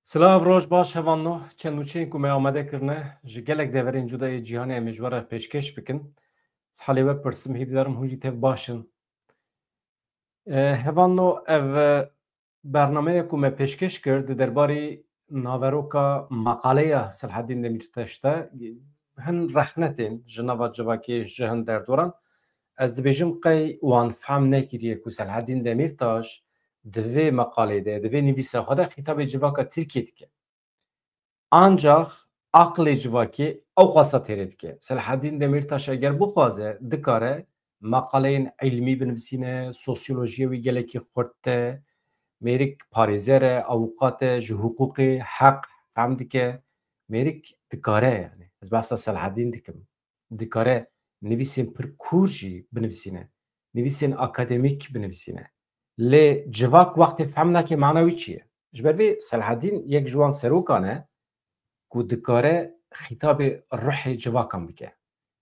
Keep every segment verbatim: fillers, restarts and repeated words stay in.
Silav, roj baş hevalno. Çend nûçeyên ku me amade kirine, ji gelek deverên cuda yê cîhanê em ê ji we re pêşkêş bikin. Halê we pirsim, hîvdarim hûn jî tev baş in. E, hevalno, ev, e, bernameyê ku me pêşkêş kir, di derbarî naveroka maqaleya Selhedîn Demîrtaş de hin rexne tên ji nava civakê, ji hin derdoran. Ez dibêjim qey wan fehm nekiriye ku Selhedîn Demîrtaş di vê meqalê de, di vê nivîsa xwe de xîtabê civaka Tirkiyê dike. Ancax aqilê civakê ew qasa têrê dike. Selhedîn Demîrtaş eger bixwaze, dikare maqaleyên ilmî binivîsîne, sosyolojiyê wî gelekî xurt e, mêrik parêzer e, avûkat e, ji hiqûqê heq fehm dike. Mêrik dikare, yani. Ez behsa Selhedîn dikim. Dikare nivîsên pir kûr jî binivîsîne. Nivîsên akademîk binivîsîne. Lê civak wextê fehm nake mana wî çi ye. Ji ber vê Selhedîn yek ji wan serokan e ku dikare xîtabê ruhê civakan bike.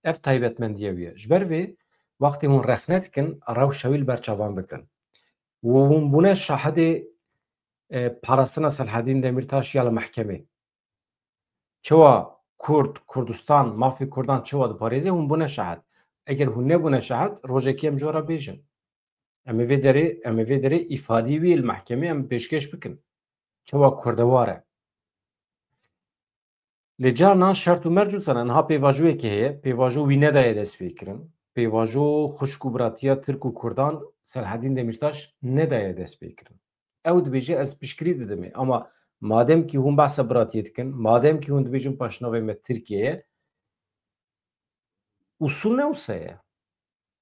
Ev taybetmendiye wî ye. Ji ber vê wextê hûn rexne dikin, rewşa wî li ber çavan bigirin. Û hûn bûne şahidê, e, parastina Selhedîn Demîrtaş ya li mehkemê. Çawa Kurd, Kurdistan, mafê Kurdan çawa diparêze, hûn bûne şahid. Eger hûn nebûne şahid, rojekê em ji we re bêjin. Em ê vê derê, em ê vê derê îfadî wî li mehkemê em pêşkêş bikin. Çawa Kurdewar e. Lê carna şert û merc wisa ne. Niha pêvajoyekê heye, pêvajo wî nedaye destpêkirin. Pêvajo xwişk û biratiya Tirk û Kurdan Selhedîn Demîrtaş nedaye destpêkirin. Ew dibêje, ez piştgirî didimê. Ama madem kî hûn behsa biratiyê dikin, madem kî hûn dibêjin paşnavê me Tirkiye ye, usul ne wisa ye.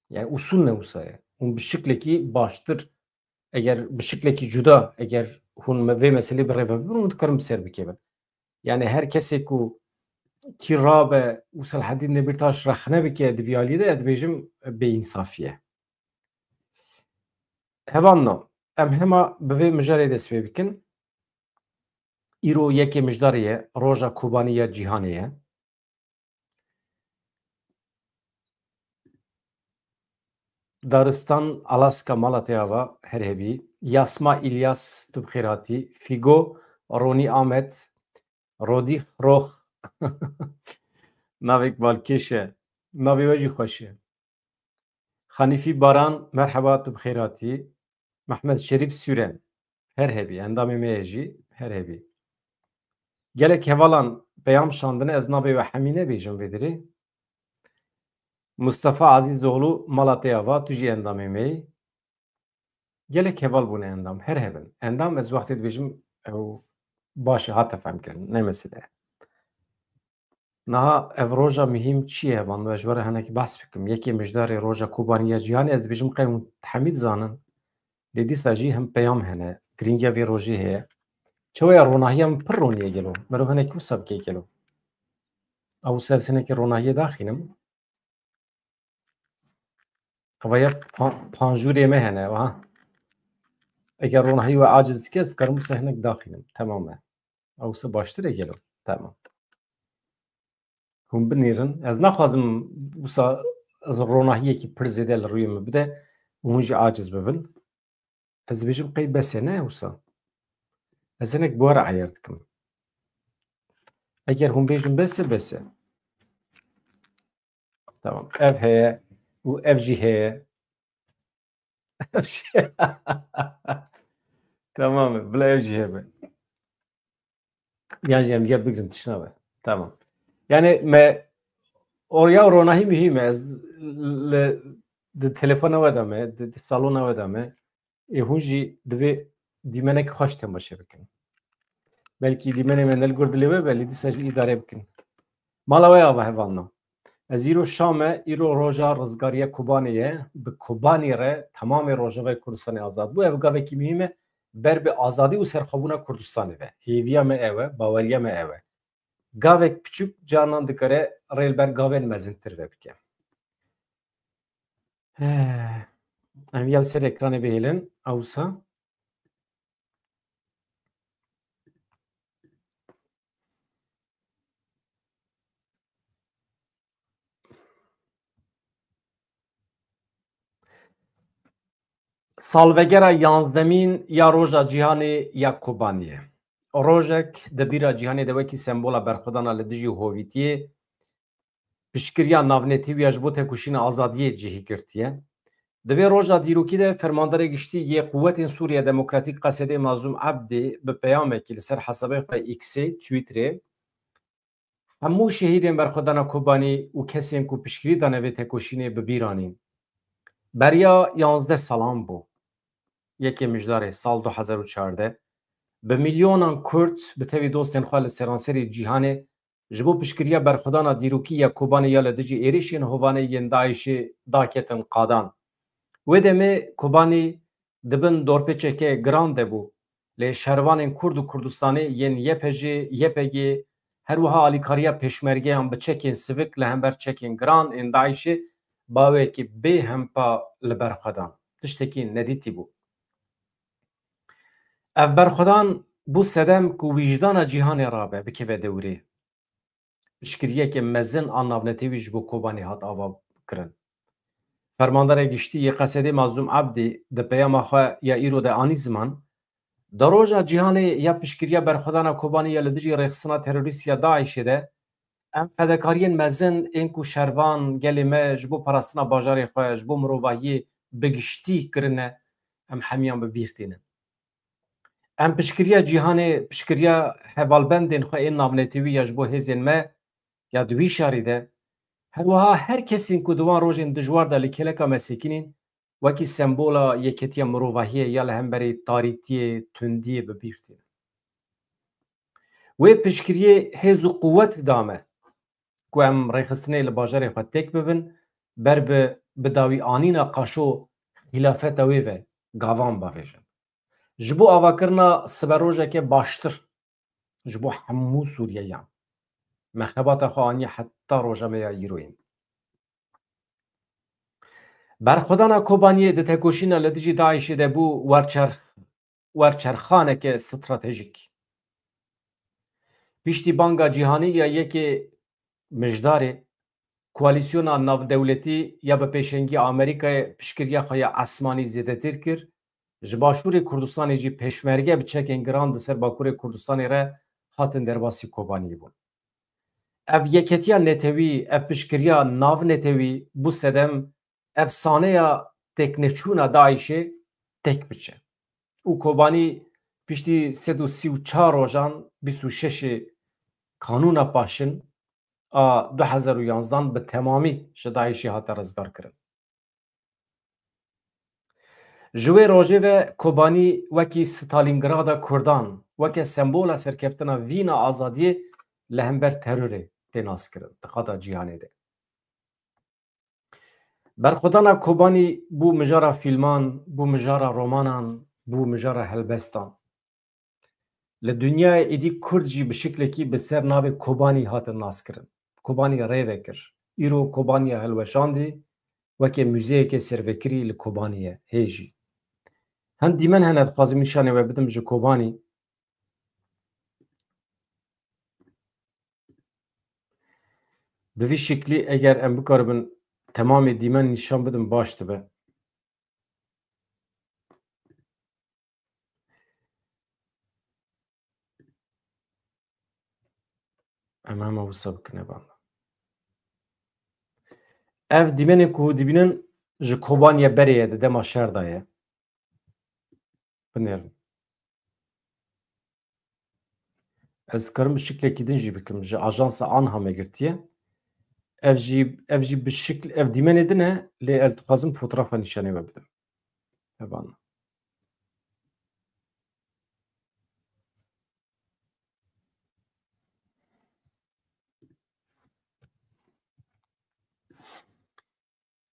Yani usul ne wisa ye. Hûn bi şiklekî baştir, eger bi şiklekî cuda, eger hûn me vê meselê bi rê ve bibin, hûn dikarin bi ser bikevin. Yani her kesê ku kî rabe û Selhedîn Demîrtaş rexne bike di vî alî de, ez dibêjim bêînsafî ye. Hevalno, em hema bi vê mijarê dest pê bikin. Îro yekê mijdarê ye, roja Kobanî ya cîhanê ye. Daristan, Alaska, mala te ava, her hebî. Yasma İlyas, tu bi xêr hatî. Figo, Ronî Ahmet, Rodî Rox. Navek balkêş e. Navê we jî xweş e. Hanîfî Baran, merheba, tu bi xêr hatî. Mehmet Şerîf Süren, her hebî, endamê me ye jî, her hebî. Gelek hevalan peyam şandine, ez navê we hemî nebêjim vê dirê. Mustafa Azîzoğlu, mala te ava, tu jî endamê me yî. Gelek heval bûne endam, her hebin. Endam, ez wextê dibêjim, ew baş e, hate femkirin, ne mesele ye. Niha ev roja muhîm çi ye? Van, ez ji we re hinekî behs bikim. Yekê mijdarê roja Kobanî ya cîhanê, ez dibêjim qey hûn hemî dizanin. Lê dîsa jî hin peyam hene. Girîngiya vê rojê heye. Çawa ye, ronahiya min pir ronî ye gelo. Mero hinekî wisa bike gelo. Ew wisa ez hinekî ronahiyê daxînim. Eva ya pa-, panjûrê me hene, eva. Eger ronahî we aciz dike, ez dikarim wisa hinek daxînim. Temam e. Ew wisa baştir e gelo. Temam. Hûn binêrin. Ez naxwazim wisa ronahiyekî pir zêde li rûyê min bide û hûn jî aciz bibin. Ez dibêjim qey bes e, ne wisa? Ez hinek bi we re eyer dikim. Eger hûn bêjin bes e, bes e. Tamam. Ev heye û ev jî heye. Ev jî. Tamam e. Bila ev jî hebe. Yan jî em diger bigirin tiştine be. Tamam. Yani me oraya ronahî muhîm e. Ez li, di telefona we de me, di, di salona we de me. Ê hûn jî divê dîmenek xweş temaşe bikin. Belkî dîmenê me ne li gor dilê we be, lê dîsa jî îdare bikin. Mala we ava hevalno. Ez îro Şam e, îro roja rizgariya Kobanê ye. Bi Kobanî re temamê Rojavayê Kurdistanê azad bû. Ev gavekî muhîm e ber bi azadî û serxwebûna Kurdistanê ve. Hêviya me ew e, baweriya me ew e. Gavek piçûk carnan dikare rê li ber gavên mezintir ve bike. Em ya li ser ekranê bihêlin, ewsa. Salvegera yanzdemîn ya Roja Cîhanê ya Kobaniyê. rojek di bîra cîhanê de wekî sembola berxwedana li dijî hovîtiyê, piştgiriya navnetewî ya ji bo tekoşîna azadiyê cihî girtiye. Di vê roja dîrokî de Fermandarê Giştî yê Quwetên Sûriye Demokratîk Qesedê Mazlûm Ebdî bi peyamekî li ser hesabê xwe X-ê, Twitterê, hemû şehîdên berxwedana Kobanî û kesên ku piştgirî dane vê tekoşînê bi bîr anîn. Beriya yanzdeh salan bû. Yekê Mijdarê sal du hezar û çardeh, bi milyonan Kurd bi tevî dostên xwe li seranserê cîhanê ji bo piştgiriya berxwedana dîrokî ya Kobanê ya li dijî êrişên hovane yên DAIŞê daketin qadan. Wê demê Kobanî di bin dorpêçeke giran de bû. Lê şervanên Kurd û Kurdistanê yên Y P J, Y P G, her wiha alîkariya pêşmergeyan bi çekên sivik li hember çekên giran ên DAIŞê bawekî bê hempa li ber xwe dan. Tiştekî nedîtî bû. Ev berxwedan bû sedem ku wîjdana cîhanê rabe, bikeve dewrê. Piştgiriyeke mezin a navnetewî ji bo Kobanî hat ava kirin. Fermandarê Giştî yê Qesedê Mazlûm Ebdî di peyama xwe ya îro de anî ziman, di roja cîhanê ya piştgiriya berxwedana Kobanî ya li dijî rêxistina terorîst ya DAIŞê de, em fedekariyên mezin ên ku şervan gelê me ji bo parastina bajarê xwe, ji bo mirovahiyê bi giştî kirine, em hemiyan bi bîr tînin. Em piştgiriya cîhanê, piştgiriya hevalbendên xwe ên navnetewî ya ji bo hêzên me ya di wî şarî de, her wiha her kesên ku di wan rojên dijwar de li kêleka me sekinîn, wekî sembola yeketiya mirovahiyê ya li hemberî tarîtiyê, tundiyê bi bîr tînin. Wê piştgiriyê hêz û quwet da me ku em rêxistinê li bajarê xwe têk bibin, ber bi bidawî anîna qaşo xîlafeta wê ve gavan bavêjin. Ji bo avakirina siberojeke baştir ji bo hemû Sûriyeyan, me xebata xwe aniye heta roja me ya îroyîn. Berxwedana Kobaniyê di tekoşîna li dijî DAIŞê de bû werçerx-, werçerxaneke stratejîk. Piştî banga cîhanî ya yekê Mijdarê, koalîsyona navdewletî ya bi pêşengî Amerîkayê piştgiriya xwe ya esmanî zêdetir kir, ji Başûrê Kurdistanê jî pêşmerge bi çekên giran di ser Bakurê Kurdistanê re hatin derbasî Kobaniyê bûn. Ev yeketiya netewî, ev piştgiriya navnetewî bû sedem efsaneya têkneçûna DAIŞê têk biçe. Û Kobanî piştî sed û sî û çar rojan, bîst û şeş Kanûna Paşin a du hezar û yanzdan bi temamî ji DAIŞê hate rizgarkirin. Ji wê rojê ve Kobanî wekî Stalîngrada Kurdan, weke sembola serkeftina vîna azadiyê li hember terorê tê naskirin di qada cîhanê de. Berxwedana Kobanî bû mijara fîlman, bû mijara romanan, bû mijara helbestan. Li dinyayê êdî Kurd jî bi şiklekî bi ser navê Kobanî hatin naskirin. Kobanî rê vekir. Îro Kobaniya hilweşandî weke muzeyeke servekirî li Kobanî ye, hê jî. Hin dîmen hene dixwazim nîşanê we bidim ji Kobanî. Bi vî şiklî eger em bikaribin temamê dîmen nîşan bidim baş dibe. Em hema wisa bikin, evan. Ev dîmenê ku hûn dibînin ji Kobaniya berê ye, di dema şer de ye. Binêrin. Ez dikarim bi şiklekî din jî bikim. Ji ajansa Anha me girtiye. Ev jî, ev jî bi şikl-, ev dîmenê din e, lê ez dixwazim fotografa nîşanê we bidim. Hevan.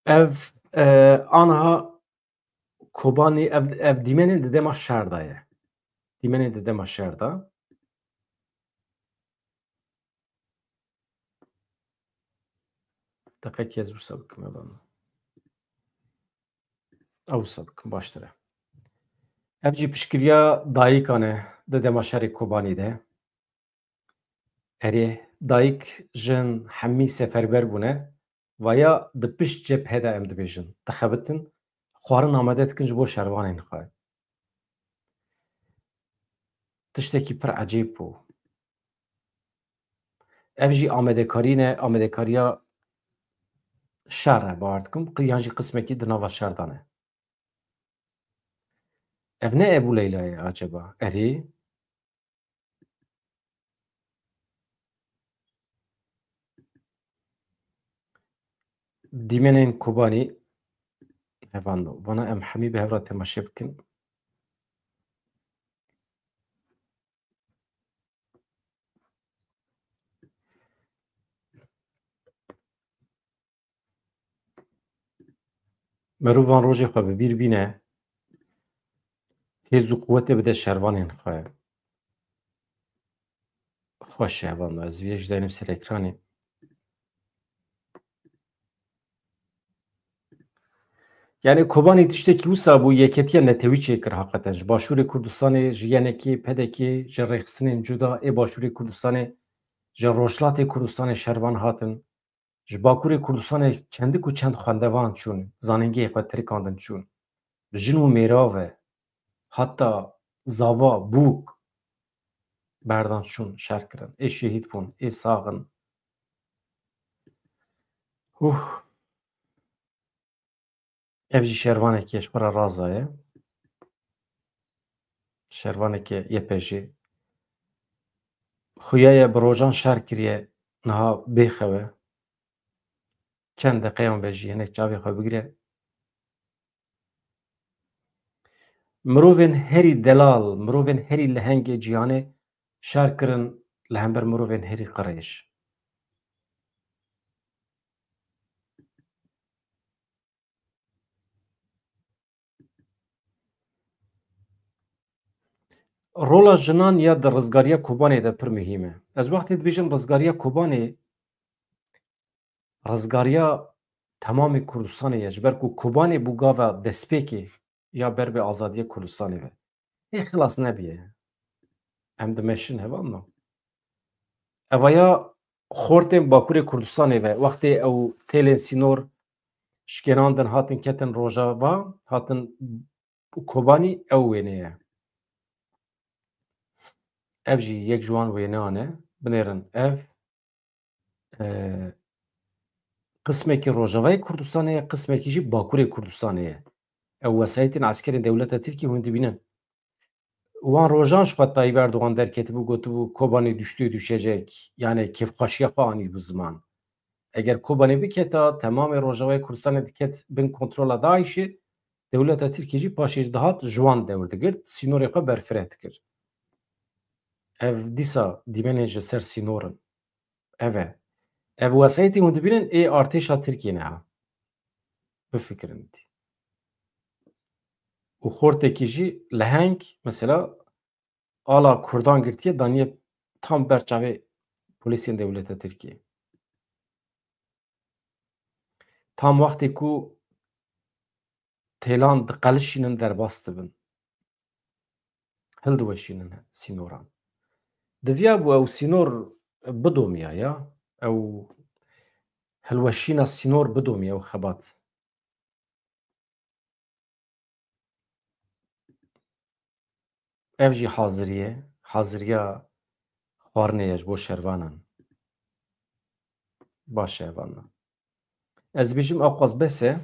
Ev, e, Anha Kobanî, ev, ev dîmenên di dema şer de ye. Dîmenên di dema şer de. Deqekî ez wisa bikim, evan. Ew wisa bikim, baştir e. Ev jî piştgiriya dayikan e di dema şerê Kobanî de. Erê, dayik, jin hemî seferber bûne. Vaya di pişt cephe de em dibêjin. Dixebitin, xwarin amade dikin ji bo şervanên xwe. tiştekî pir ecêb bû. Ev jî amadekarî ne, amadekariya şer e, bawer dikim, qi-, yan jî qismekî di nava şer de ne. Ev ne Ebû Leyla ye acaba? Erê? Dîmenên Kobanî, hevan do. Vana em hemî bi hev re temaşe bikin. Merû van rojê xwe bi bîr bîne, hêz û quwetê bide şervanên xwe. Xweş e, hevan do. Ez vê jî daynim ser ekranê. Yani Kobanî tiştekî wisa bû, yeketiya netewî çêkir heqeten. Ji Başûrê Kurdistanê, ji Y N K'ê, P D K'ê, ji rêxistinên cuda ê Başûrê Kurdistanê, ji Rojhilatê Kurdistanê şervan hatin. Ji Bakurê Kurdistanê çendik û çend xwendevan çûn, zanîngehê xwe tirikandin çûn. Bi jin û mêra ve, heta zava, bûk berdan çûn, şer kirin. Ê şehîd bûn, ê sax in. Huh. Ev jî şervanekî ji xwe re raza ye. Şervanekî Y P J. Xuya ye bi rojan şer kiriye, niha bêxew e. Çend deqeyan be jî hinek çavê xwe bigire. Mirovên herî delal, mirovên herî lehengê cîhanê şer kirin li hember mirovên herî qirêj. Rola jinan ya di rizgariya Kobanê de pir muhîm e. Ez wextê dibêjim rizgariya Kobanê, rizgariya temamê Kurdistanê ye. Ji ber ku Kobanê bû gava destpêkê ya ber bi azadiya Kurdistanê ve. Ê xilas nebiye. Em dimeşin hevalno. Evaya xortên Bakurê Kurdistanê ve, wextê ew têlên sînor şikênandin, hatin ketin Rojava, hatin Kobanî, ew wêne ye. Ev jî yek ji wan wêneyan e. Binêrin ev, e, qismekî Rojavayê Kurdistanê ye, qismekî jî Bakurê Kurdistanê ye. Ew wesayetên eskerên dewleta Tirkiyê hûn dibînin. Wan rojan ji xwe Tayyip Erdogan derketibû, gotibû, Kobanê düştü, düşecek. Yani kêfxweşiya xwe anîbû ziman. Eger Kobanê biketa, temamê Rojavayê Kurdistanê diket bin kontrola DAIŞ'ê, dewleta Tirkiyê jî paşê dihat ji wan dewr digirt, sînorê xwe berfireh dikir. Ev dîsa dîmenên ji ser sînor in. Ev e. Ev wesayetî hûn dibînin ê artêşa Tirkiyê ne ha. Bifikirin dî. Û xortekî jî leheng, mesela, ala Kurdan girtiye, daniye tam ber çavê polîsên dewleta Tirkiyê. Tam wextê ku têlan diqelişînin, derbas dibin. Hildiweşînin sînoran. Diviya bû ew sînor bidomiya ya. Ew hilweşîna sînor bidomiya ew xebat. Ev jî hazirî ye. Haziriya xwarinê ye ji bo şervanan. Baş e, hevalno. Ez bêjim, ewqas bes e.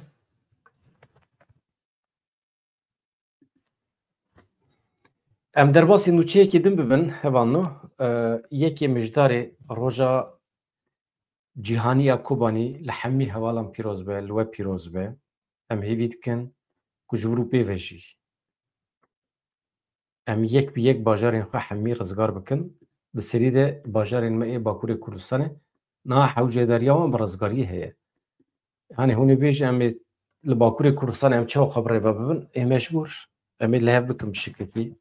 Em derbasî nûçeyekê din bibin, hevalno. E, yekê Mijdarê, roja cîhanî ya Kobanî li hemî hevalan pîroz be, li we pîroz be. Em hêvî dikin ku ji vir û pê ve jî em yek bi yek bajarên xwe hemî rizgar bikin. Di serî de bajarên me ê Bakurê Kurdistanê niha hewcedariya wan bi rizgariyê heye. Hani hûn ê bêjin, em ê li Bakurê Kurdistanê em çawa xwe bi rê ve bibin? Ê mecbûr. Em ê li hev bikin bi şiklekî.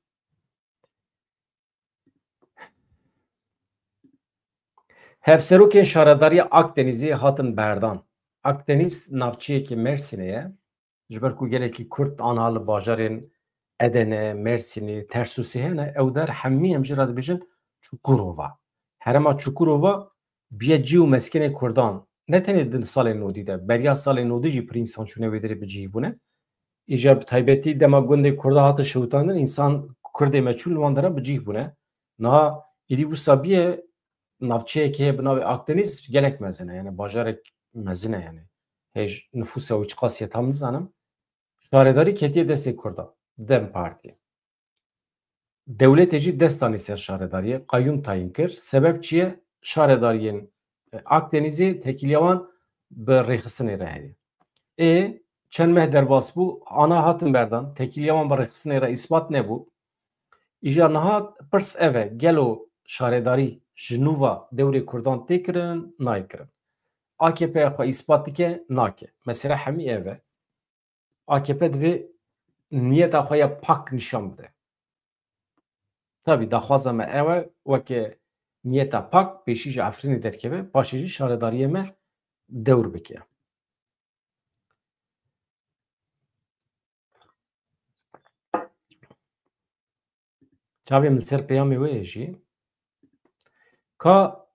Hevserokên Şaredariya Akdenîzê hatin berdan. Akdeniz navçeyekî Mersînê ye. Ji ber ku gelekî Kurd anha li bajarên Edene, Mersînê, Tersûsê hene, ew der hemî em jê re dibêjin Çukurova. Herêma Çukurova bûye cî û meskenê Kurdan. Ne tenê di salên nodî de, beriya salên nodî jî pir însan çûne wê derê bi cî bûne. Îja bi taybetî dema gundê Kurda hate şewitandin, însan Kurdê me çûn li wan deran bi cî bûne. Niha êdî wisa bîye navçeyekê heye bi navê Akdeniz, gelek mezin e, yani bajarek mezin e yani. Hej nifûsa wî çiqas ye tam nizanim. Şaredarî ketiye destê Kurda, DEM Partî. Dewletê jî dest danî ser şaredariyê, qeyûm tayîn kir. Sebeb çi ye? Şaredariyên, e, Akdenîzê tekîliya wan bi rêxistinê re heye. Ê, çend meh derbas bû, ana hatin berdan, tekîliya wan bi rêxistinê re îspat nebû. Îja niha pirs ev e, gelo şaredarî ji nû ve dewrê Kurdan tê kirin, nayê kirin? A K P xwe îspat dike, nake. Mesela hemî ev e. A K P divê niyeta xwe ya pak nîşan bide. Tabî daxwaza me ew e, weke niyeta pak pêşî ji Efrînê derkeve, paşê jî şaredariyê me dewr bike. Çavê min ser peyamê we ye jî. Ka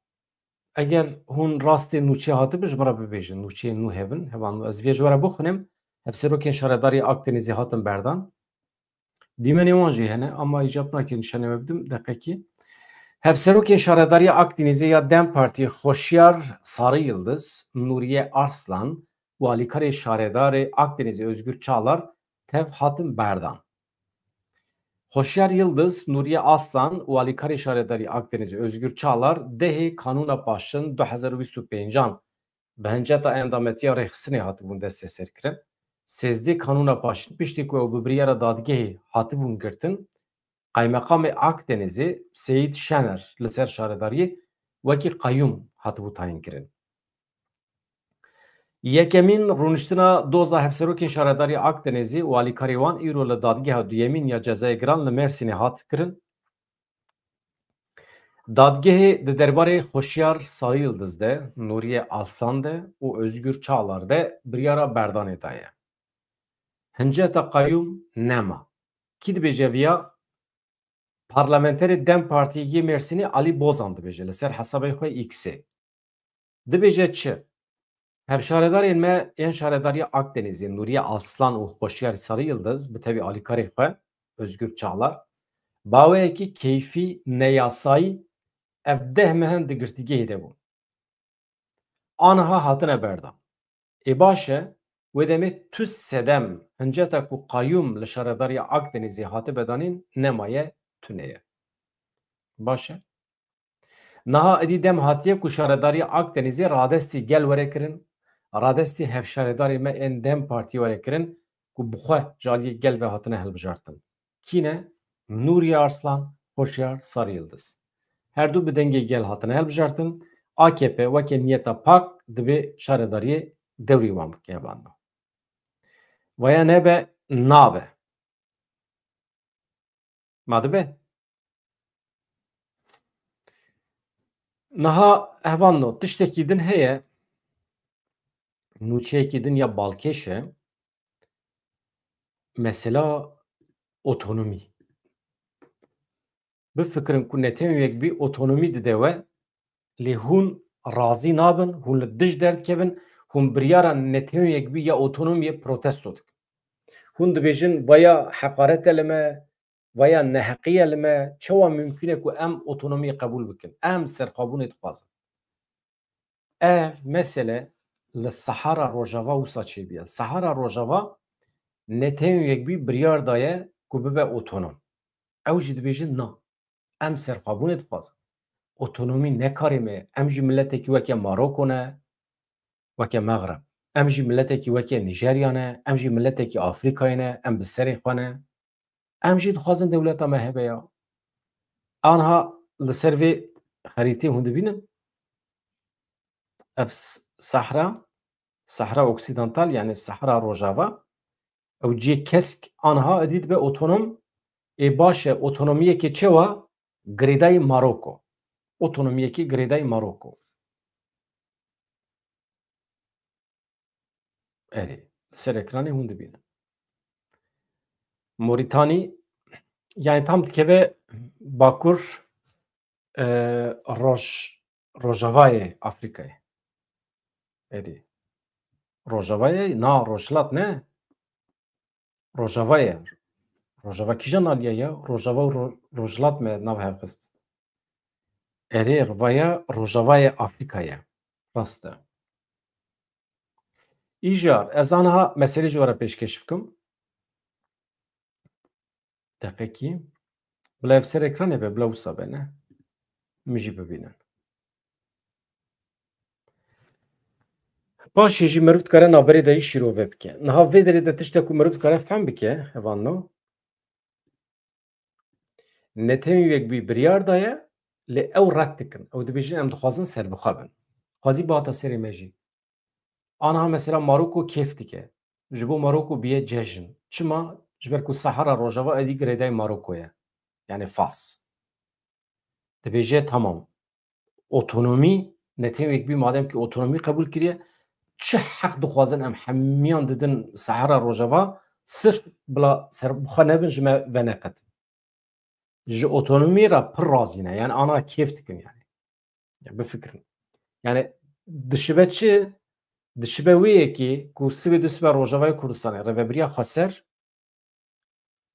eger hûn rastê nûçe hatibin, ji min re bibêjin, nûçeyên nû hebin, hevan nû. Ez vê ji we re bixwînim, hevserokên şaredariyê Akdenîzê hatin berdan. Dîmenê wan jî hene, ama îcab nake nîşanê we bidim, deqekî. Hevserokên şaredariyê Akdenîzê ya DEM Partî Xoşyar Sarı Yıldız, Nuriye Arslan û alîkarê şaredarê Akdenîzê Özgür Çağlar tev hatin berdan. Xoşyar Yıldız, Nuriye Aslan û alîkarê şaredarî Akdenîzê Özgür Çağlar dehê Kanûna Paşin du hezar û bîst û pêncan bi hinceta endametiya rêxistinê hatibûn desteserkirin. Sêzdê Kanûna Paşin, piştî ku ew bi biryara dadgehê hatibûn girtin, Qaymeqamê Akdenîzê Seyîd Şener li ser şaredariyê wekî qeyûm hatibû tayînkirin. Yekemîn rûniştina doza hevserokên şaredarî Akdenîzê û alîkarê wan îro li dadgeha duyemîn ya cezayê giran li Mêrsînê hat kirin. Dadgehê di derbarê Xoşyar Sarı Yıldız de, Nuriye Alsan de û Özgür Çağlar de biryara berdanê daye. Hinceta qeyûm nema. Kî dibêje viya? Parlamenterê DEM Partiyê yê Mêrsînê Alî Bozan dibêje li ser hesabê xwe X-ê. Dibêje çi? Hevşaredarên me yên şaredariya Akdenîzê Nuriye Alslan û Xoşyar Sarı Yıldız bi tevî alîkarê xwe Özgür Çağlar, baweyekî keyfî neyasayî ev deh mehan di girtîgehê de bûn. Aniha hatine berdan. Ê baş e, wê demê tu sedem hinceta ku qayûm li şaredariya Akdenîzê hatibe danîn nemaye, tune ye. Baş e. Niha êdî dem hatiye ku şaredariya Akdenîzê radestî gel were kirin, radestî hevşaredarê me ên DEM Partî were kirin ku bi xwe ji aliyê gel ve hatine hilbijartin. Kî ne? Nuriye Arslan, Xoşyar Sarı Yıldız. Her du bi dengê gel hatine hilbijartin. A K P weke niyeta pak dibê şaredariyê dewrî wan bike, hevalno. Vaya nebe, nabe. Ma dibe? Niha hevalno, tiştekî din heye, nûçeyekî din ya balkêş e, mesela otonomî. Bifikirin ku Netewên Yekbûyî otonomî dide we, lê hûn razî nabin, hûn li dij derdikevin, hûn biryara Netewên Yekbûyî ya otonomiyê protesto dikin. Hûn dibêjin, vaya heqaret e li me, vaya neheqî ye li me, çawa mimkûn e ku em otonomiyê qebûl bikin? Em serxwebûnê dixwazin. Ev mesele li Sahara Rojava wisa çêbûye. Sahara Rojava Netewên Yekbûyî biryar daye ku bibe otonom. Ew jî dibêjin na. Em serxwebûnê dixwazin. Otonomî ne karê me ye. Em jî miletekî weke Maroko ne, weke Mexreb. Em jî miletekî weke Nîjerya ne, em jî miletekî Afrîkayê ne, em bi serê xwe ne. Em jî dixwazin dewleta me hebe ya. Anha li ser vê xerîtê hûn dibînin. Ev s-, Sahra, Sahra Oksidantal, yani Sahra Rojava, ew cihê kesk anha êdî dibe otonom. Ê baş e, otonomiyekê çewa? Girêdayî Maroko. Otonomiyekê girêdayî Maroko. Erê, li ser ekranê hûn dibînin. Morîtanî, yani tam dikeve bakur, e, roj-, rojavayê Afrîkayê. Erê. Rojavayê, na rojhilat ne. Rojava ye. Rojava kîjan alî ye ya? Rojava û ro-, rojhilat me nav hev xist. Erê, rivaya Rojavayê Afrîkayê. Rast e. Îjar, ez aniha meselê ji we re pêşkêş bikim. Deqekî. Bila ev ser ekranê be, bila wisa be, ne? Min jî bibînin. Paşê jî meriv dikare navberê de jî şîrove bike. Niha vê derê de tiştek ku meriv dikare fehm bike, hevalno. Netewên Yekbûyî biryar daye, lê ew red dikin. Ew dibêjin, em dixwazin serbixwe bin. Xwezî bihata serê me jî. Aniha mesela Maroko kêf dike. Ji bo Maroko biye cejn. Çima? Ji ber ku Sahara Rojava êdî girêdayî Maroko ye. Yani Fas. Dibêje, tamam. Otonomî, Netewên Yekbûyî madem ki otonomî qebûl kiriye, çi heq dixwazin em hemiyan didin Sahara Rojava, sirf bila serbixwe nebin, ji me veneqetin. Ji otonomî re pir razî ne. Yani ana kêf dikin yani. Ya bifikirin. Yani dişibe çi? Dişibe wê yekê ku sibê du sibe Rojavayê Kurdistanê rêvebiriya xweser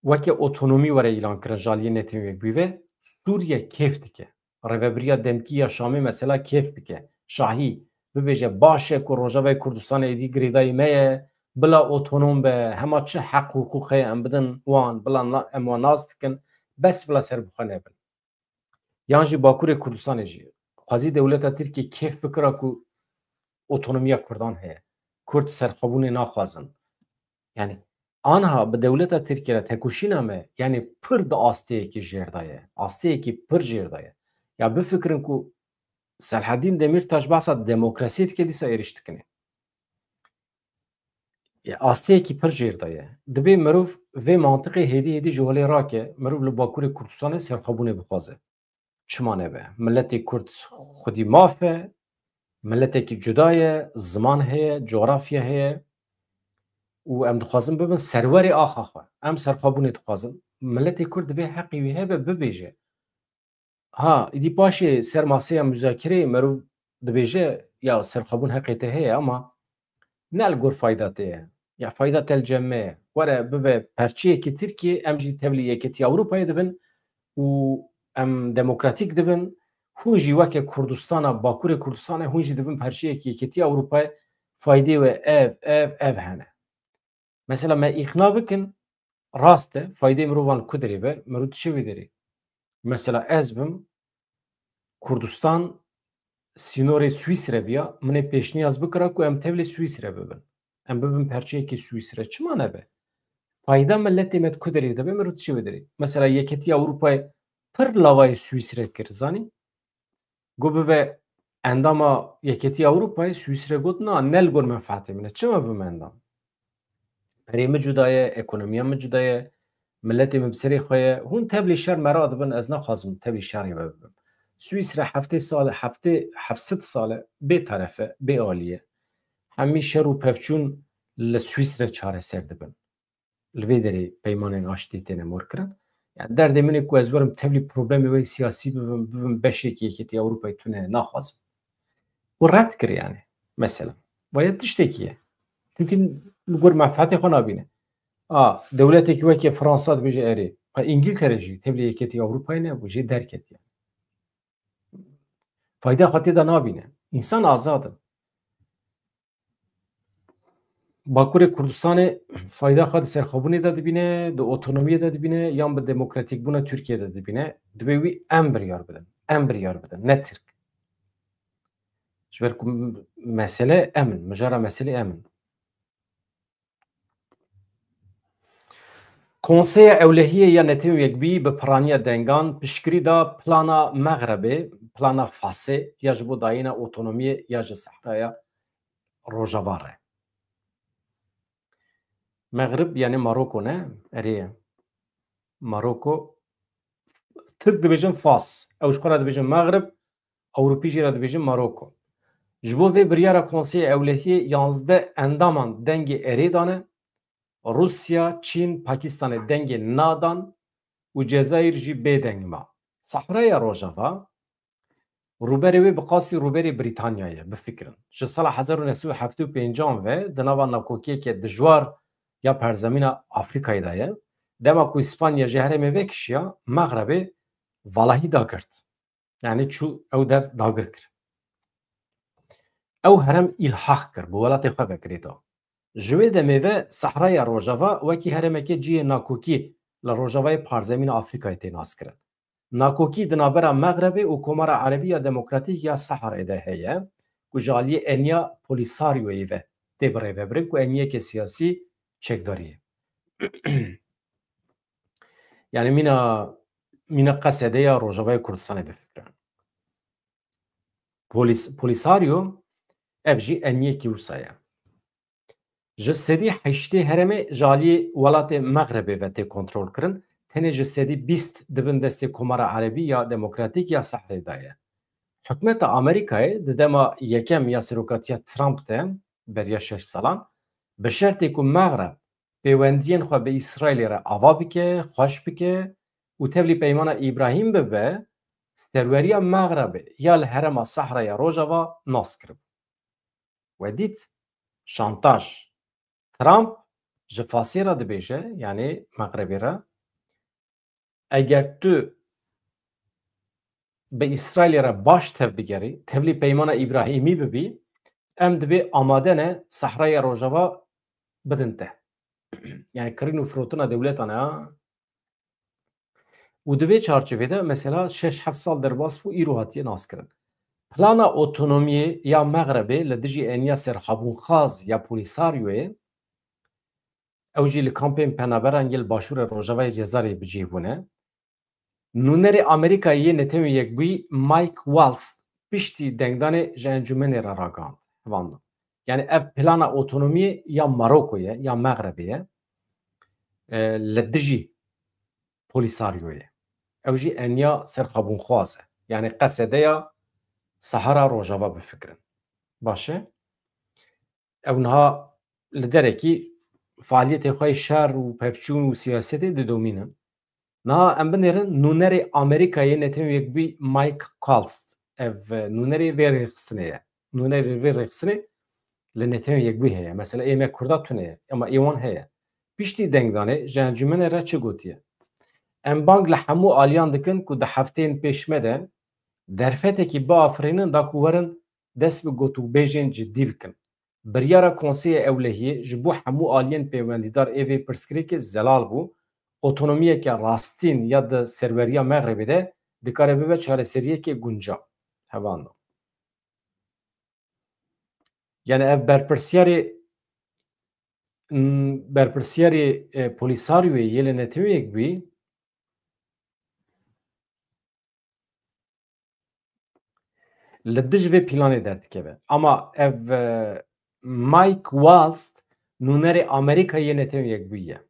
weke otonomî were îlan kirin ji aliyê Netewên Yekbûyî ve, Sûriye kêf dike. Rêvebiriya demkî ya Şamê mesela kêf bike. Şahî bibêje, baş e ku Rojavayê Kurdistanê êdî girêdayî me ye, bila otonom be, hema çi heq û hiqûq heye em bidin wan, bila na-, em wan nas dikin, bes bila serbixwe nebin. Yan jî Bakurê Kurdistanê jî. Xwezî dewleta Tirkiyê kêf bikira ku otonomiya Kurdan heye. Kurd serxwebûnê naxwazin. Yani anha bi dewleta Tirkiyê re tekoşîna me, yani pir di asteyekî jêr de ye. Asteyekî pir jêr de ye. Ya bifikirin ku Selahaddîn Demîrtaş behsa demokrasiyê dike, dîsa êrîş dikinê. Ya, asteyekî pir jêr de ye. Dibê mirov vê mantiqê hêdî hêdî ji holê rake, mirov li Bakurê Kurdistanê serxwebûnê bixwaze. Çima nebe? Miletê Kurd xwedî maf e, miletekî cuda ye, ziman heye, cografya heye û em dixwazin bibin serwerê axa xwe. Em serxwebûnê dixwazin. Miletê Kurd divê heqê wî hebe bibêje. Ha, îdî paşê ser maseya muzakireyê merûv dibêje, ya serxwebûn heqê te heye, ama ne li gor fayda te ye. Ya fayda te li cem me ye. Were bibe perçeyekî Tirkiyê, em jî tevlî Yeketî Ewropayê dibin û em demokratîk dibin. Hûn jî weke Kurdistana, Bakurê Kurdistanê, hûn jî dibin perçeyekî Yeketî Ewropayê, faydê we ev, ev, ev hene. Mesela me îqna bikin, rast e, faydê mirovan ku derê be, mirov dişe wê derê. Mesela ez bim, Kurdistan sînorê Swîsre biya, min ê pêşniyaz bikira ku em tevlî Swîsre bibin. Em bibin perçeyekî Swîsre. Çima nebe? Fayda miletê me di ku derê de be, mirov dişe wê derê. Mesela Yeketî Ewropayê pir lavayê Swîsre kir, zanî? Got bibe endama Yeketî Ewropayê, Swîsre got, na, ne li gor menfaetê min e. Çima bim endam? Perê min cuda ye, ekonomiya min cuda ye, miletê min bi serê xwe ye. Hûn tevlî şer me radibin, ez naxwazim tevlî şerê me bibim. Swîsre heftê sal, heftê, heft sed sal e bê teref e, bê alî ye. Hemî şer û pevçûn li Swîsre çareser dibin. Li vê derê peymanên aştiyê têne morkirin. Yani derdê min ê ku ez werim tevlî problemê wê siyasî bibim, bibim beşekî Yeketî Ewropayê, tune naxwazim. Û red kir yani. Mesela. Vaya tiştekî ye. Çünkü li gor menfaetê xwe nabîne. A, dewletekî wekî Fransa dibêje erê. Ha, Îngiltere jî tevlî Yeketî Ewropayê nebû, jê derket yani. Fayda xwe tê de nabîne. Însan azad in. Bakurê Kurdistanê fayda xwe di serxwebûnê de dibîne, di otonomiyê de dibîne, yan bi demokratîkbûna Tirkiyê de dibîne. Divê wî em biryar bidin. Em biryar bidin, ne Tirk. Ji ber ku mesele em in, mijara meselê em in. Konseya Ewlehiyê ya Netewên Yekbûyî bi piraniya dengan piştgirî da plana Mexrebê, plana Fasê ya ji bo dayîna otonomiyê ya ji Sehraya Rojava re. Mexrib yani Maroko ne? Erê ye. Maroko. Tirk dibêjin Fas. Ew ji xwe re dibêjin Mexrib, Ewropî jî re dibêjin Maroko. Ji bo vê biryara Konseyê Ewlehiyê yanzdeh endaman dengê erê dane. Rûsya, Çîn, Pakistanê dengê na dan û Cezayir jî bê deng ma. Sehraya Rojava rûberê wê bi qasî rûberê Brîtanya ye, bifikirin. Ji sala hezar û neh sed û heftê û pêncan ve di nava nakokiyeke dijwar ya perzemîna Afrîkayê de ye. Dema ku Îspanya ji herêmê vekişiya, Mexrebê valahî dagirt. Yani çû ew der dagir kir. Ew herem îlhaq kir, bi welatê xwe ve girêda. Ji wê demê ve Sehraya Rojava wekî heremekê cihê nakokî li rojavayê parzemîna Afrîkayê tê naskirin. Nakokî di navbera Mexrebê û Komara Erebî ya Demokratîk ya Sehrayê de heye, ku ji aliyê eniya Polîsaryoyê ve tê birêvebirin, ku eniyeke siyasî çekdarî ye. Yani mîna, mîna Qesede ya Rojavayê Kurdistanê bifikre. Polîs, Polîsaryo ev jî eniyekî wisa ye. Ji sedî heştê heremê ji aliyê welatê Mexrebê ve tê kontrol kirin, tenê ji sedî bîst di bin destê Komara Erebî ya Demokratîk ya Sehrê de ye. Hikûmeta Amerîkayê di dema yekem ya serokatiya Trump de, beriya şeş salan, bi şertê ku Mexreb pêwendiyên xwe bi Îsraîlê re ava bike, xweş bike û tevlî peymana Îbrahîm bibe, serweriya Mexrebê ya li herema Sehraya Rojava nas kiribû. We dît, şantaj. Trump ji Fasê re dibêje, yani Mexrebê re, eger tu bi Îsraîlê re baş tev bigerî, tevlî peymana Îbrahîmî bibî, em dibê amade ne Sehraya Rojava bidin te. Yani kirîn û firotina dewletan e, ha. Û di vê çarçovê de mesela şeş heft sal derbas bû, îro hatiye naskirin. Plana otonomiyê ya Mexrebê li dijî eniya serxwebûnxwaz ya Polîsaryoyê, ew jî li kampên penaberan yên li başûrê rojavayê Cezayirê bi cih bûne. Nûnerê Amerîkayê yê Netewên Yekbûyî Mike Waltz piştî dengdanê ji encûmenê re ragihand. Hevando. Yani ev plana otonomiyê ya Maroko ye, ya Mexrebê ye. E, li dijî Polîsaryoyê. Ew jî eniya serxwebûnxwaz e. Yani Qesede ya Sahara Rojava bifikirin. Baş e? Ew niha li derekî faaliyetê xwe yê şer û pevçûn û siyasetê didomînin. Niha em binêrin nûnerê Amerîkayê Netewên Yekbûyî Mike Waltz. Ev, e, nûnerê vê rêxistinê ye. Nûnerê vê rêxistinê li Netewên Yekbûyî heye. Mesela ê me Kurda tune ye, ema ê wan heye. Piştî dengdanê ji encûmenê re çi gotiye? Em bang li hemû aliyan dikin ku di hefteyên pêş me de derfetekî biafirînin da ku werin dest bi gotûbêjên cidî bikin. Biryara Konseyê Ewlehiyê ji bo hemû aliyên pêwendîdar ê vê pirsgirêkê zelal bû. Otonomiyeke rastîn ya di serweriya Mexrebê de dikare bibe çareseriyeke guncaw. Hevano. Yani ev berpirsiyarê, m, berpirsiyarê, e, Polîsaryoyê yê li Netewên Yekbûyî li dij vê planê derdikeve. Ama ev, e, Mike Waltz nûnerê Amerîkayê yê Netewên Yekbûyî ye.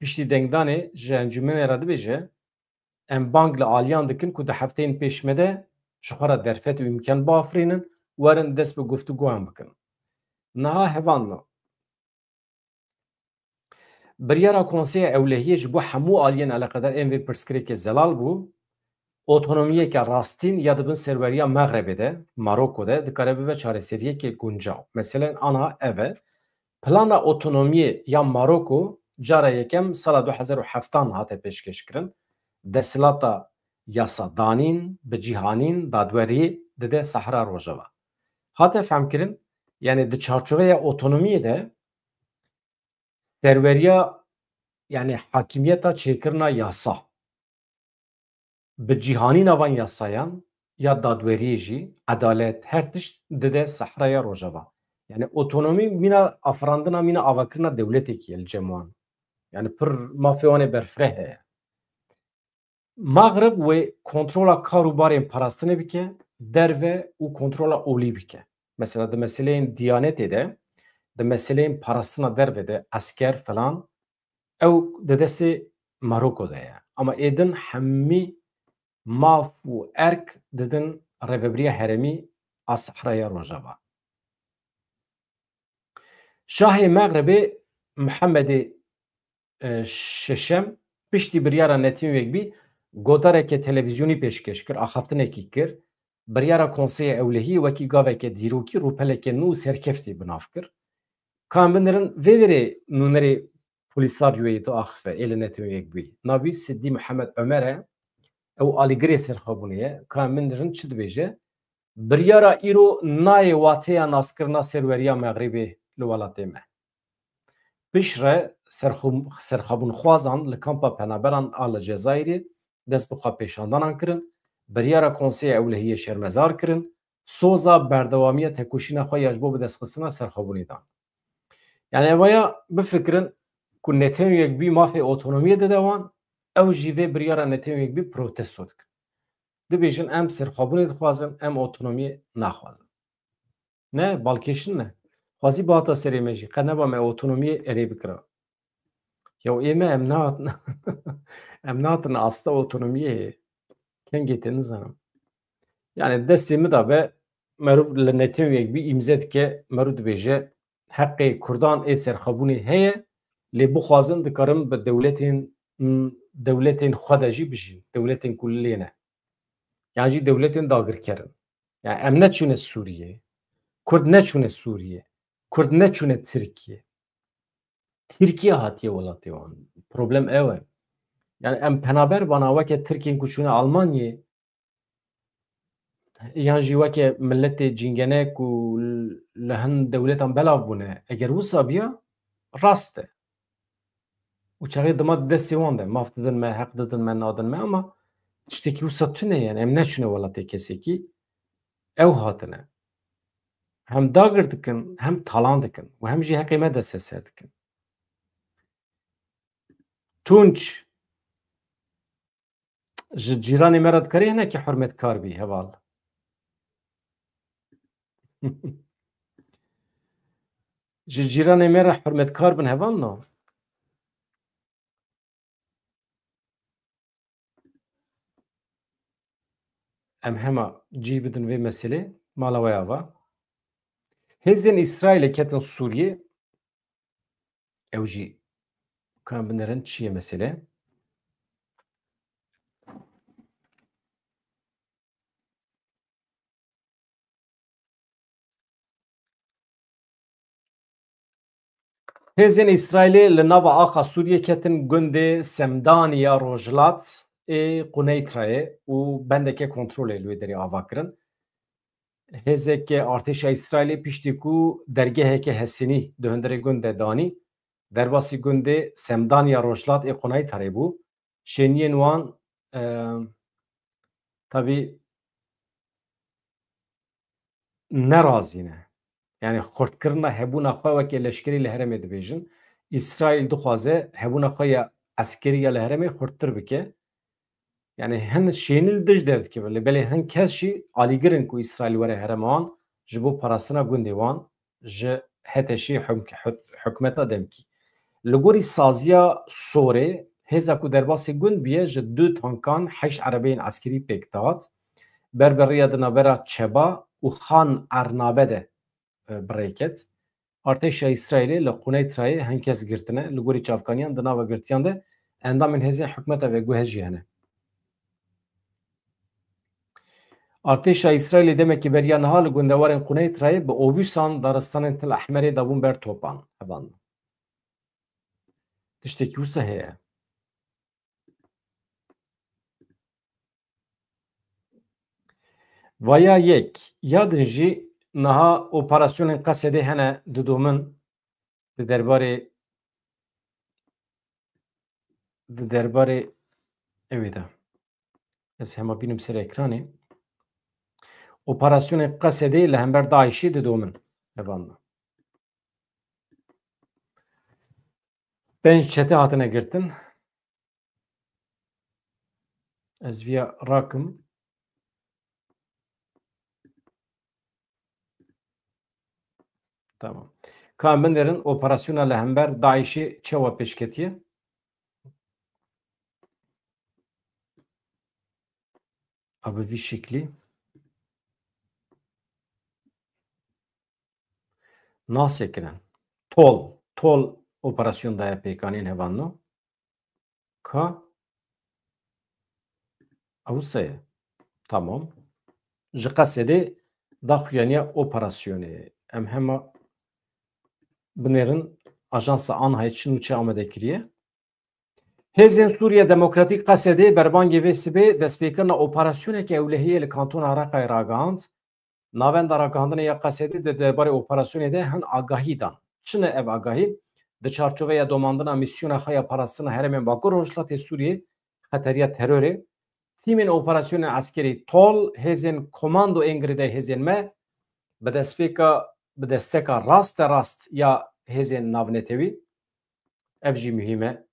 Piştî dengdanê ji encûmenê re dibêje, em bang li aliyan dikin ku di hefteyên pêş me de ji xwe re derfet û îmkan biafirînin, werin dest bi guftûgoyan bikin. Niha hevalno. Biryara Konseya Ewlehiyê ji bo hemû aliyên eleqedar ên vê pirsgirêkê zelal bû. Otonomiyeke rastîn ya di bin serweriya Mexrebê de, Maroko de, dikare bibe çareseriyeke guncaw. Meselen aniha ev e. Plana otonomiyê ya Maroko cara yekem sala du hezar û heftan hate pêşkêşkirin. Desthilata yasadanîn, bicîhanîn, dadwerî dide Sahra Rojava. Hate fehmkirin, yani di çarçoveya otonomiyê de serweriya, yani hakimiyeta çêkirina yasa, bicîhanîna van yasayan ya dadweriyê jî, edalet, her tişt dide Sehraya Rojava. Yani otonomî mîna afirandina, mîna avakirina dewletekî ye li cem wan. Yani pir mafê wan ê berfireh heye. Mexrib wê kontrola kar û barên parastinê bike, derve û kontrola olî bike. Mesela di meseleyên diyanetê de, di meseleyên parastina derve de, esker falan, ew di destê Maroko de ye. Ama êdin hemî maf û erk didin rêvebiriya herêmî a Sehraya Rojava. Şahê Mexribê Mihemedê, e, Şeşem piştî biryara Netewên Yekbûyî gotareke televîzyonî pêşkêş kir, axaftinekî kir. Biryara Konseyê Ewlehiyê wekî gaveke dîrokî rûpeleke nû û serkeftî bi nav kir. Ka em binêrin vê derê nûnerê Polîsaryoyê diaxife, ê li Netewên Yekbûyî. Navî Siddî Mihemed Omer e. Ew alîgirê serxwebûnê ye. Ka min rind çi dibêje? Biryara îro nayê wateya naskirina serweriya Mexribê li welatê me. Piştre serxwe-, serxwebûnxwazan li kampa penaberan a li Cezayirê dest bi xwepêşandanan kirin, biryara Konseya Ewlehiyê şermezar kirin, soza berdewamiya tekoşîna xwe ya ji bo bidestxistina serxwebûnê dan. Yani evaya bifikirin ku Netewên Yekbûyî mafê otonomiyê dide wan, ew jî vê biryara Netewên Yekbûyî protesto dikin. Dibêjin em serxwebûnê dixwazin, em otonomiyê naxwazin. Ne, balkêşin ne. Xwezî bihata serê me jî. Qe neba me otonomiyê erê bikira. Ya ê me em nehatin, em nehatin asta otonomiyê heye. Kengê tê nizanim. Yani destê min de be, meriv li Netewên Yekbûyî îmze dike, meriv dibêje, heqê Kurdan ê serxwebûnê heye, lê bixwazin dikarin bi dewletên, dewletên xwe de jî bijîn, dewletên ku lê ne. Yan jî dewletên dagirker in. Yani em neçûne Sûriyê. Kurd neçûne Sûriyê. Kurd neçûne Tirkiye. Tirkiye hatiye welatê wan. Problem ew e. Yani em penaber bana weke Tirkên ku çûne Almanyê, yan jî weke miletê cîngene ku li hin dewletan belav bûne. Eger wisa biya, rast e. Û çaxê dima di destê wan de, maf didin me, heq didin me, nadin me, ama tiştekî wisa tune ye, yani em neçûne welatê kesekî, ew hatine. Hem dagir dikin, hem talan dikin û hem jî heqê me desteser dikin. Tunç, ji cîranê me re dikarî hinekî hurmetkar bî, heval? Ji cîranê me re hurmetkar bin, heval, no? Em hema cî bidin vê meselê, mala we ava. Hêzên Îsraîlê ketin Sûriyê, ew jî ka em binêrin çi ye mesele. Hêzên Îsraîlê li nava axa Sûriyê ketin gundê Semdanî ya Rojhilat ê Quneydrayê û bendeke kontrolê li wê derê ava kirin. Hêzeke artêşa Îsraîlê piştî ku dergeheke Hesinî di hundirê gund de danî, derbasî gundê Semdanî ya Rojhilat ê Quneydrayê bû. Şêniyên wan, e, tabî nerazî ne. Yani xurtkirina hebûna xwe weke leşkerî li herêmê dibêjin. Îsraîl dixwaze hebûna xwe ya eskerî ya li herêmê xurttir bike. Yani hin şênî li dij derdikevin, lê belê hin kes jî alîgir in ku Îsraîl were herêma wan ji bo parastina gundê wan ji HTŞ'ê huk-, huk-, hikûmeta demkî. Li gorî saziya Sorê, hêza ku derbasî gund bûye ji du tankan, heşt erebeyên eskerî pêk dihat. Ber bi rêya di navbera Çeba û Xan Ernabe de, e, bi rê ket. Artêşa Îsraîlê li Quneydrayê hin kes girtine. Li gorî çavkaniyan di nava girtiyan de endamên hêzên hikûmeta veguhez jî hene. Artêşa Îsraîlê demekî beriya niha li gundewarên Quneydrayê bi obûsan daristanên Til Ehmerê dabûn ber topan. Hevan. Tiştekî wisa heye. Vaya yek. Ya din jî niha operasyonên Qesedê hene didomin di derbarê, di derbarê ew ê de. Ez hema bînim ser ekranê. Operasyonên Qesedê li hember DAIŞ'ê didomin. Evan. Pênc çete hatine girtin. Ez viya rakim. Tamam. Ka em binêrin operasyona li hember DAIŞ'ê çawa pêşketiye? A bi vî şeklî. Nasê kirin. Tol, tol operasyon daye pêkanîn hevanno. Ka ew se ye. Tamam. Ji Qesedê daxuyaniya operasyonê. Em hema binêrin ajansa Anhayê çi nûçe amade kiriye. Hêzên Sûriye Demokratîk Qesedê berbangê vê sibê destpêkirina operasyoneke ewlehiyê li Kantona Reqayê ragihand. Navenda ragihandinê ya Qesedê di derbarê operasyonê de hin agahî dan. Çi ne ev agahî? Di çarçoveya domandina mîsyona xwe ya parastina herêmên Bakur Rojhilatê Sûriyê, xeteriya terorê, tîmên operasyonên eskerî TOL, hêzên komando ên girêdayî hêzên me, bi destpêka, bi desteka raste rast ya hêzên navnetewî, ev jî muhîm e.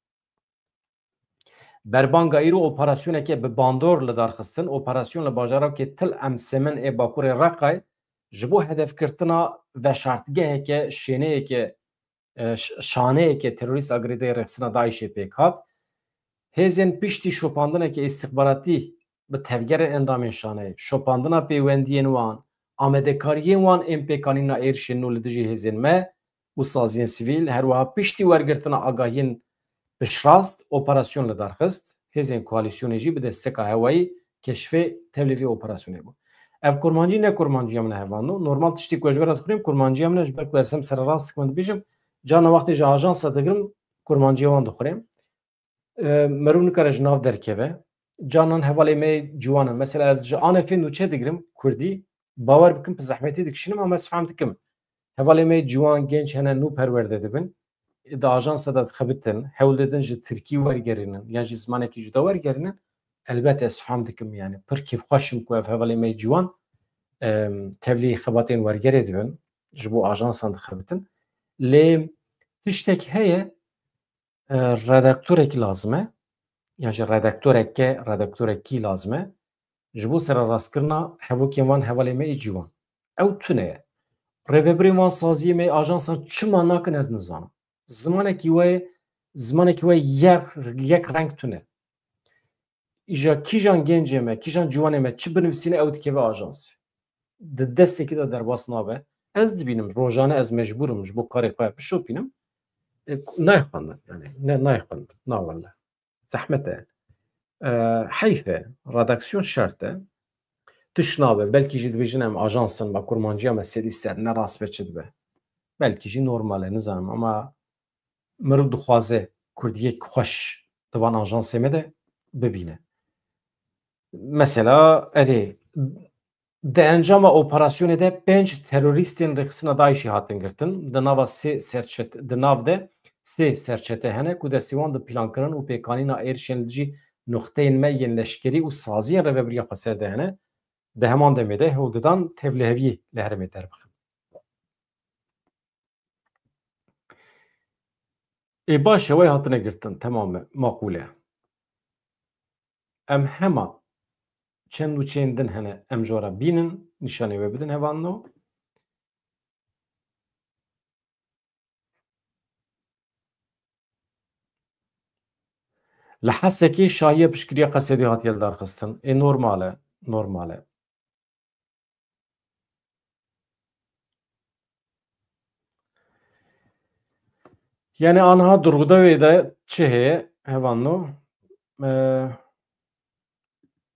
Berbanga îro operasyoneke bi bandor li dar xistin, operasyon li bajarokê Til Emsemin ê Bakurê Reqayê ji bo hedefgirtina veşartgeheke şêneyeke, e, ş-, şaneyeke terorîst a girêdayî rêxistina DAIŞê pêk hat. Hêzên piştî şopandineke îstixbaratî bi tevgerên endamên şaneyê, şopandina pêwendiyên wan, amadekariyên wan ên pêkanîna êrişên nû li dijî hêzên me û saziyên sivîl, her wiha piştî wergirtina agahiyên piştrast operasyon li dar xist, hêzên koalîsyonê jî bi desteka hewayî keşfê tevlî vê operasyonê bû. Ev kurmancî ne kurmanciya min e, hevalno. Normal tiştê ku ez ji we re dixwînim kurmanciya min e, ji ber ku ez hem sererast dikim dibêjim, carna wextê ji ajansa digirim kurmanciya wan dixwînim. E, meriv nikare ji nav derkeve. Carnan hevalê me yê ciwan in. Mesela ez ji Anefê nûçe digirim, kurdî, bawer bikim bi zehmetî dikişînim ama ez fehm dikim. Hevalê me yê ciwan, genç hene, nû perwerde dibin. Di ajansa de dixebitin, hewl didin ji tirkî wergerînin, yan jî zimanekî cuda wergerînin. Elbet ez fehm dikim, yani pir kêfxweş im ku ev hevalê me yê ciwan, em, tevlî xebatên wergerê dibin, ji bo ajansan dixebitin. Lê tiştek heye, e, redaktorekî lazim e, yan jî redaktoreke, redaktorekî lazim e, ji bo sererastkirina hevokên wan hevalê me yê ciwan. Ew tune ye. Rêvebirên wan saziyê me yê ajansan çima nakin ez nizanim. Zimanekî we, zimanekî we yek, yek reng tune. Îja kîjan gencê me, kîjan ciwanê me çi binivîsîne ew dikeve ajansê. Di destekî de derbas nabe. Ez dibînim, rojane ez mecbûr im ji bo karê xwe bişopînim. E, nayê xwendin, yani, ne, nayê xwendin, na wele. Zehmet e. E, heyf e, redaksiyon şert e. Tiş nabe, belkî jî dibêjin em ajans in, me kurmanciya me sedî sed ne rast be çi dibe. Belkî jî normal e, nizanim, ama meriv dixwaze kurdiyek xweş di van ajansê me de bibîne. Mesela, erê, di encama operasyonê de pênc terorîstên rêxistina DAIŞ'î hatin girtin. Di nava sê serçet-, di nav de sê serçete hene ku destê wan di plankirin û pêkanîna êrişên li dijî nuqteyên me yên leşkerî û saziyên Rêvebiriya Xweser de hene. Di heman demê de hewl didan tevliheviyê li herêmê derbixin. Ê baş e, wey hatine girtin, temam e, maqûl e. Em hema çend nûçeyên din hene, em ji we re bînin, nîşanê we bidin hevalno. Li Hesekê şahiya piştgiriya Qesedê hatiye lidarxistin. Ê normal e, normal e. Yani anha di rûdewê de çi heye hevalno? Ee,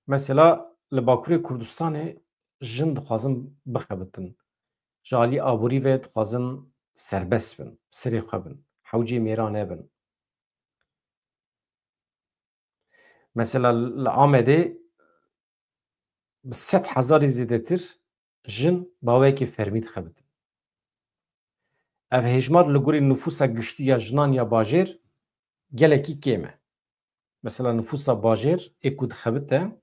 mesela li Bakurê Kurdistanê jin dixwazin bixebitin. Ji alî aborî ve dixwazin serbest bin, serê xwe bin, hewcê mêra nebin. Mesela li Amedê bi sed hezarî zêdetir jin bi awayekî fermî dixebitin. Ev hêjmar li gorî nifûsa giştî ya jinan ya bajêr gelekî kêm e. Mesela nifûsa bajêr ê ku dixebite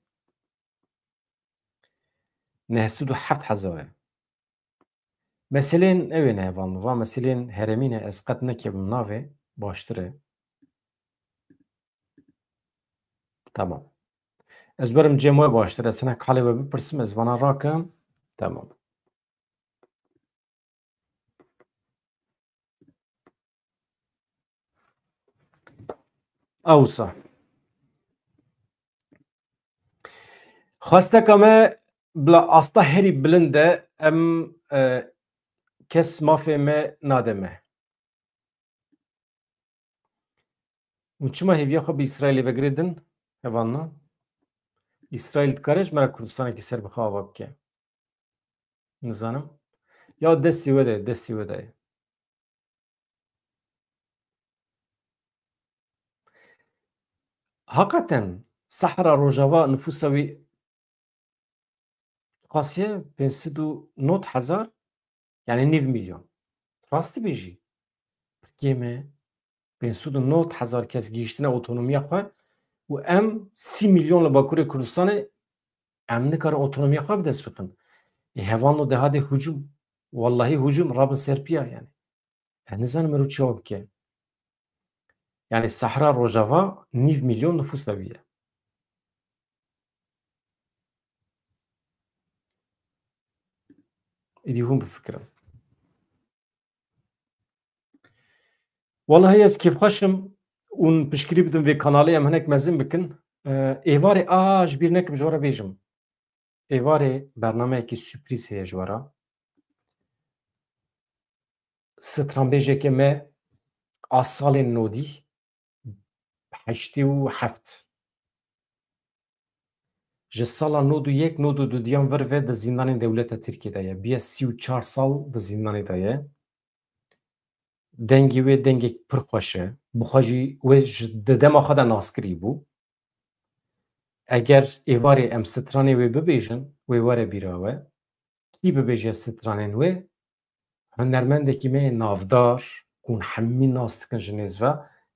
neh sed û heft hezar e. Meselên ew ê ne hevalin, va meselên herêmî ne, ez qet nekevim navê, baştir e. Tamam. Ez berim cem we baştir e, ez hinek halê we bipirsim, ez vana rakim. Tamam. Awsa. Xwesteka me bila asta herî bilind e, em, e, kes mafê me nade me. Hûn çima hêviya xwe bi Îsraîlê vegirê din? Hevalna? Îsraîl dikare ji me re Kurdistanekî serbixwe ava bike? Nizanim. Ya destê we de ye, destê we de ye. Heqeten Sehra Rojava nifûsa wî qasiye pênc sed û nod hezar, yani nîv milyon. Rast dibêjî. Tirkiye me pênc sed û nod hezar kes gihîştine otonomiya xwe û em sî milyon li Bakurê Kurdistanê em nikarin otonomiya xwe bi dest bixin. Ê hevalno dehadê hûcum. Wallahî hûcum rabin ser piya yani. Ez nizanim mero çawa bike. Yani Sehra Rojava nîv milyon nifûsa wî ye. Êdî hûn bifikirin. Wallahî ez kêfxweş im û piştgirî bidim vê kanalê em hinek mezin bikin. Ee, êvarê a ji bîr nekim ji we re bêjim. Êvarê bernameyekî sürprîz heye ji we re. Stranbêjeke me a salên nodî heştê û heft. Ji sala nod û yek, nod û dudiyan vir ve di zîndanên dewleta Tirkiyê de ye. Biye sî û çar sal di zîndanê de ye. Dengê wê dengek pir xweş e. Bi xwe jî wê ji di dema xwe de naskirî bû. Eger êvarê em stranê wê bibêjin, wê were bîra we. Kî bibêje stranên wê? Hunermendekî me yê navdar, ku hûn hemî nas dikin ji nêz ve,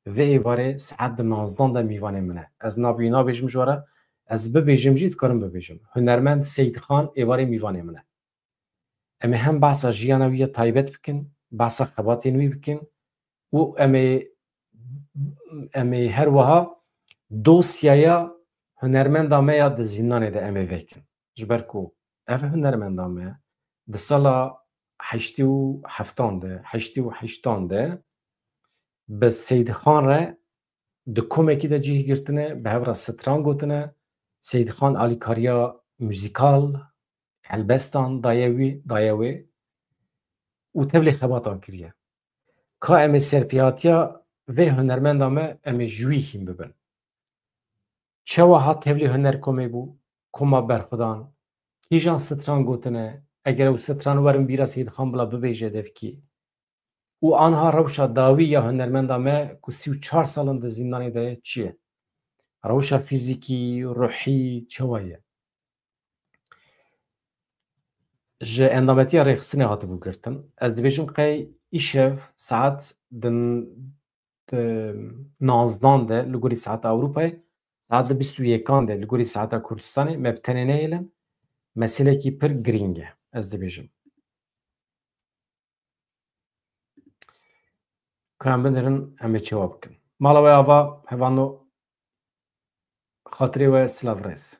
vê êvarê saet di nozdan de mîvanê min e. Ez navê wî nabêjim ji we re, ez bibêjim jî dikarim bibêjim. Hunermend Seyîd Xan êvarê mîvanê min e. Em ê hem behsa jiyana wî ya taybet bikin, behsa xebatên wî bikin û em ê, em ê her wiha dosyaya hunermenda me ya di zîndanê de em ê vekin. Ji ber ku ev hunermenda me di sala heştê û heftan de, heştê û heştan de bi Seyîd Xan re di komekî de cih girtine, bi hev re stran gotine. Seyîd Xan alîkariya muzîkal, helbestan daye wî, daye wê û tevlî xebatan kiriye. Ka em ê serpêhatiya vê hunermenda me, em ê ji wî hîn bibin. Çawa hat tevlî huner komê bû, koma berxwedan, kîjan stran gotine, eger ew stran werin bîra Seyîd Xan bila bibêje devkî. Û anha rewşa dawî ya hunermenda me ku sî û çar sal in di zîndanê de ye, çi ye? Rewşa fîzîkî, ruhî, çawa ye? Ji endametiya rêxistinê hatibû girtin. Ez dibêjim qey îşev saet di, di nozdan de li gorî saeta Ewropayê, saet di bîst û yekan de li gorî saeta Kurdistanê me bi tenê nehêlin. Meselekî pir girîng e, ez dibêjim. Ka em binêrin, em ê çawa bikin? Mala we ava, hevano, xatirê we, silav rêz.